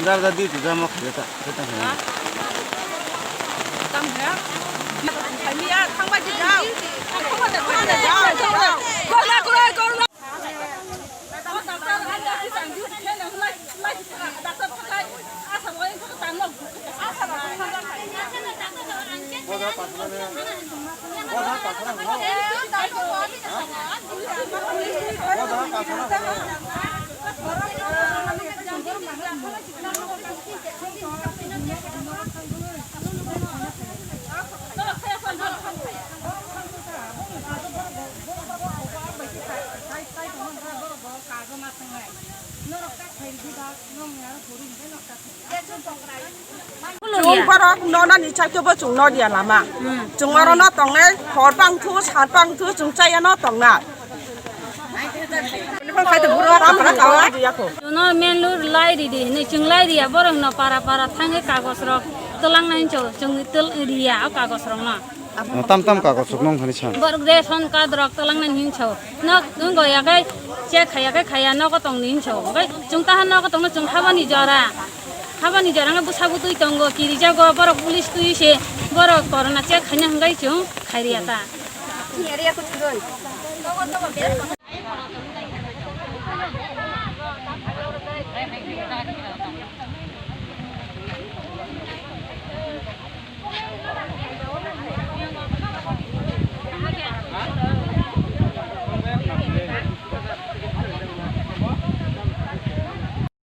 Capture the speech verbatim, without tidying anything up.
Dar dar di tu jama khre ta, khre ta khre. Chwng borok nonani chaikhe bo chwng nodiya lama. Chwng oro no tongnai, hor pang thu, sar pang thu, chwng chaya no tongnai. Tamo rwdiya kho. Chwngno main road lai ridi hinwi chwng lai riya, borok no para para thangwi kagoj rok twlang nai hincho, chwng twlang riya o kagoj rok no. Tam tam kagoj rok nong thani san. Borok ration card rok twlang nai hincho. Nok wngkha ya khe check khaiya khe khaiya nogo tong ni hincho. Hwnkhe chwng taha nogo tongno chwng habani jora. Habani jora wngkha bwsa bwtwi tongo, kirijago, borok police twi se, borok corona check khaina hwnkhe chwng khairiya ta.